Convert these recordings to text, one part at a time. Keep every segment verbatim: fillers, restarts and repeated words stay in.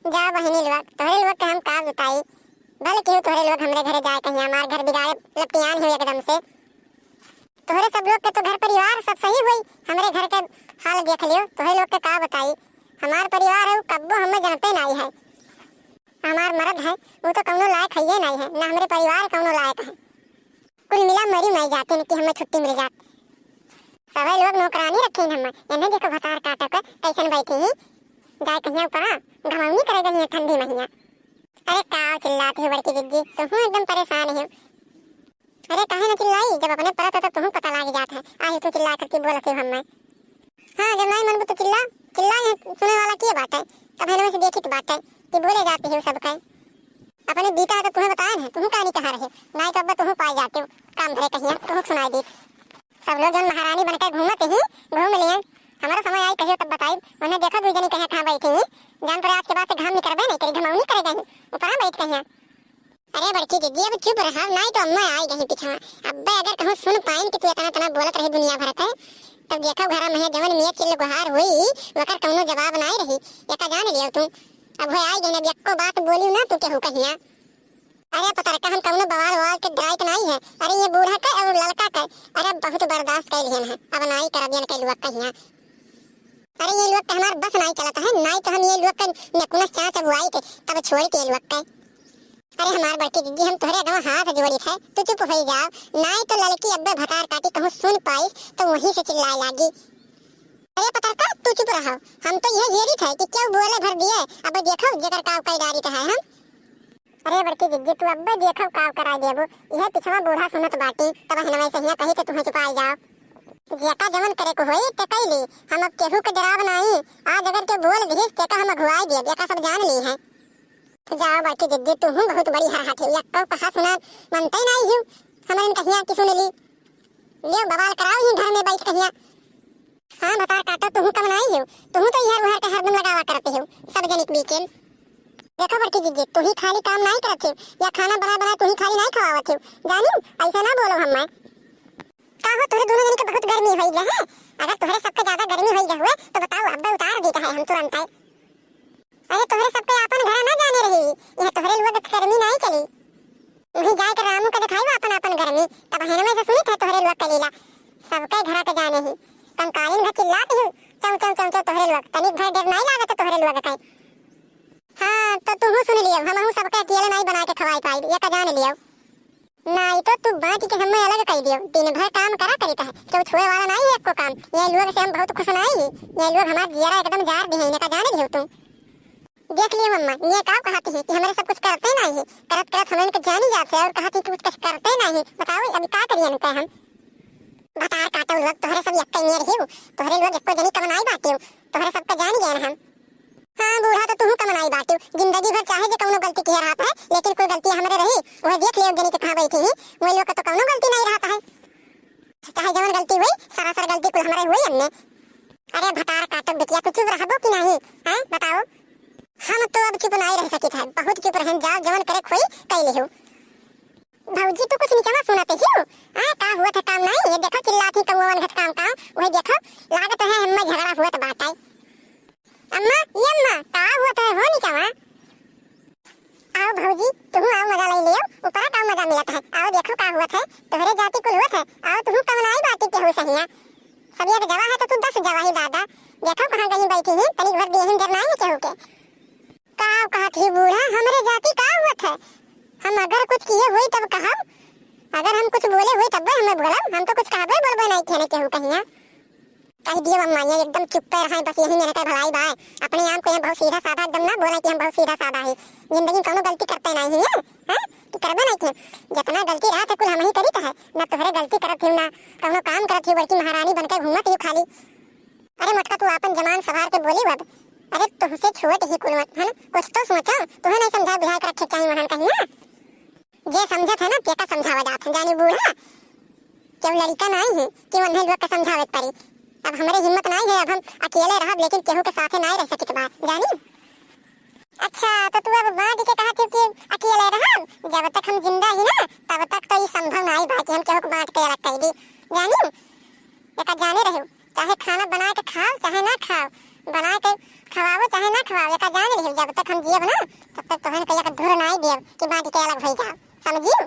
जा बहिनी लोग, तोहरे लोग के हम का बताई, भले केहू तोहरे लोग हमरे घरे जाए कहिया, हमार घर बिगाड़े लपटियान हो एकदम से। तोहरे सब लोग के तो घर परिवार सब सही होई, हमरे घर के हाल देख लियो, तोहरे लोग के का बताई, हमार परिवार है, उ कब्बो हमें जनते नाई है। हमार मर्द है, उ तो कौनो लायक हइये नाई है, ना हमरे परिवार कौनो लायक है। कुल मिला मरी माई जाते न कि हमें छुट्टी मिल जात। सबै लोग नौकरानी रखे हैं हमें, इन्हें देखो भतार काटो के कैसन बैठी ही, जाए कहिया ऊपरा घमौनी करे गई है ठंडी महीना। अरे का चिल्लात हो बड़की जिज्जी, तुहूँ एकदम परेशान हो। अरे काहे ना चिल्लाई, जब अपने परत है तो तुहूँ पता लाग जात है। आहे तू चिल्ला करके बोलत हो हमें। हाँ, जब नाई मनबू तो चिल्ला, चिल्ला, यहाँ सुने वाला के बाटे? तब हेनवे से देखित बाटे कि बोले जाते हो सबके। अपने बीता है तो तुहें बताए है, तुहूँ कहानी कहाँ रहे, नाई तो अब तुहूँ पाए जाते हो, काम धरे कहिया, तुहूँ सुनाई दी। सब लोग जौन महारानी बनकर घूमत ही घूम लिए, हमारा समय आई कहियो तब बताई। उन्हें देखा दुई जनी कहे कहाँ बैठी ही, जान पर आज के बाद से घाम निकरबे नहीं करी, घमौनी करे गई, ऊपरा बैठ कहिया। अरे बड़की दीदी, अब चुप रहा, नाई तो अम्मा आई गई पीछा। अब्बे अगर कहूँ सुन पाइन कि तू इतना इतना बोलत रही दुनिया भर के, तब देखो घरा में जवन मियाँ चिल्ल गुहार हुई, वकर कौनो जवाब नाई रही। एका जान लियो तू। अब वो आई गई, अब यक्को बात बोली ना तू केहू कहिया। अरे पतरका, हम कौनो बवाल ववाल के डराइत नाई है। अरे ये बूढ़ा के और ललका के, अरे बहुत बर्दाश्त कर लिहन है, अब नाई करब यन के लुआ कहिया। अरे ये लोग के हमार बस नाई चलत है, नाई तो हम ये लोग के नेकुनस चाँच अगुआई के तब छोड़ के ये लोग के। अरे हमार बड़की दीदी, हम तोहरे अगवा हाथ जोड़ी थे, तू चुप हो जाओ, नाई तो ललकी अब्बे भतार काटी कहूँ सुन पाइस तो वहीं से चिल्लाए लागी। अरे पतरका, तू चुप रहो, हम तो यह घेरी थे कि क्यों बोले भर दिए, अब देखो जेकर काव कई डारी है हम। अरे बड़की जिज्जी, तू अब्बे देखब काव कराई देबू। इहे पिछवा बूढ़ा सुनत बाटी, तब हिनवे से हिया कही के तुहें चुपाई जाओ। जेका जवन करे को होई, ते कई ली। हम अब केहू के डराब नाई। आज अगर के बोल दिहिस, तेका हम अघुआई देब, एका सब जान ली है। जाओ बड़की जिज्जी, तू हूँ बहुत बड़ी हरहट है, यक्को कहा सुना मनते नाई हियो। हमरन कहिया की सुन ली। लियो बवाल कराओ ही घर में बैठ कहिया। हाँ भतार काटो, तुहू कम नाई हो, तुहू तो इहर उहर के हरदम लगावा करते हो, सब जनिक बीचेन। देखो बड़की जिज्जी, तुही खाली काम नाई करत हो, या खाना बना बना तुही खाली नाई खवावत हो, जानी, ऐसा ना बोलो हम्मा। का हो, तोहरे दोनों जनी के बहुत गर्मी होई गया है? अगर तोहरे सबके ज्यादा गर्मी होई गया हुए तो बताओ, अब्बे उतार दी है हम तुरंत है। अरे तोहरे सबके आपन घरा ना जाने रही, यह तोहरे लोग के गर्मी नाई चली। वहीं जाए के रामू के दिखाई अपन आपन गर्मी, तब हेनवे से सुनित है तोहरे लोग के लीला। सबके घरा के जाने ही, कंकालिन घर चिल्लात ही, चौ चौ चौ चौ तोहरे लोग, तनिक भर डर नाई लागत तोहरे लोग के। हाँ, तो तुहू सुन लियो, हमहू सबके अकेले नाई बना के खवाई पाई, ये का जान लियो। नाई तो तू बाँट के हमें अलग कई दियो, दिन भर काम करा करी कहे, क्यों छुए वाला नाई है एको काम। ये लोग से हम बहुत खुश नाई ही, ये लोग हमार जियरा एकदम जार दिहे, इन्हें का जाने दियो तू। देख लियो मम्मा, ये का कहती है कि हमरे सब कुछ करते नाई है, करत करत हम इनके जानी जाते और कहती कि कुछ करते नाई है। बताओ अभी का करिए इनके हम। भतार काटो लोग, तोहरे सब यक्के नियर हियो, तोहरे लोग एको जनी कम नाई बाटियो, तोहरे सबके जान गए हम। हाँ बूढ़ा, तो तुहू कम नाई बाटियो, जिंदगी भर चाहे जे कौनो गलती किए रहत है, लेकिन कोई गलती हमरे रही, वह देख लियो जनी के कहाँ बैठी ही, वही लोग के तो कौनो गलती नाई रहत है। चाहे जवन गलती हुई, सरासर गलती कुल हमरे हुई हमने। अरे भतार काटो बिटिया, तू चुप रहबो कि नहीं, हैं बताओ। हम तो अब चुप नाई रह सकित है, बहुत चुप रहन, जाओ जवन करे खोई कई लिहू। भौजी, तू कुछ निचवा सुनत हियो? आ, का हुआ था काम नाई? ये देखो, चिल्लात ही कौवन घट काम काम। वही देखो, लागत है हम्मा झगड़ा हुआ तो बात आई। अम्मा, ये अम्मा, का हुआ था हो निचवा? आओ भौजी, तुहू आओ, मजा ले लियो, ऊपरा का मजा मिलत है। आओ देखो का हुआ था, तोहरे जाति कुल हुआ था। आओ तुहू कम नाई बाटी केहू सहिया। सब एक जवा है तो तू दस जवा ही दादा। देखो कहाँ गई बैठी ही, तनी घर देहिन डर नाई है केहू के। का कहत ही बूढ़ा, हमरे जाति का हुआ था? हम अगर कुछ किए हुई तब कहब, अगर हम कुछ बोले हुई तब हमें बोलब, हम तो कुछ कहबे बोलबे नाई थे केहू कहिया। कह दियो अम्मा, ये एकदम चुप्पे रहे, बस यही मेरे का भलाई बा। अपने आप को ये बहुत सीधा साधा एकदम ना बोले कि हम बहुत सीधा साधा है। जिंदगी में कौनो गलती करते नहीं है, हैं? कि करबे नहीं थे। जितना गलती रहा थे कुल हम ही करी तो है, ना तोहरे गलती करत ही ना कौनो काम करत ही, बड़की महारानी बनकर घूमत ही खाली। अरे मोटका, तू आपन जबान संभार के बोली अब। अरे तुमसे छोट ही कुल मत, है ना? कुछ तो सोचो, तुम्हें नहीं समझा बुझा के रखे चाहिए वहां कहीं ना। जे समझत है ना, तेका समझावा जात है, जानी बूढ़ा। केहू लड़िका नाई है कि उन्हें लोग के समझावे के पड़ी। अब हमरे हिम्मत नाई है, अब हम अकेले रहब, लेकिन केहू के साथे नाई रह सकित बा, जानी। अच्छा, तो तू अब बांट के कहत हो कि अकेले रहब? जब तक हम जिंदा ही ना, तब तक तो ई संभव नाई बा कि हम केहू के बांट के अलग कर दी, जानी। एका जाने रहो, चाहे खाना बना के खाओ, चाहे ना खाओ, बना के खवावो चाहे ना खवावो, एका जान लियो, जब तक हम जियब ना, तब तक तोहन के एक धुर नाई देब कि बांट के अलग भई जाओ, समझियो?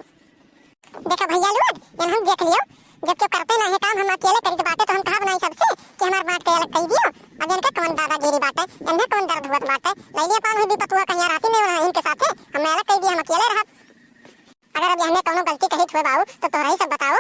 देखा भैया लोग, जन हम देख लियो, जब केहू करते ना है काम, हम अकेले करी तो बाटे, तो हम कहब ना सबसे कि हमार बांट के अलग कई दियो। अब इनका कौन दादागिरी बाटे, इन्हें कौन दर्द हुआ बाटे, ले लिया पान हुई विपत हुआ कहीं रहती नहीं होना इनके साथे, हम अलग कई दिए, हम अकेले रहब। अगर अब हमने कौनो गलती कही हुए बाबू, तो तोहरा ही सब बताओ।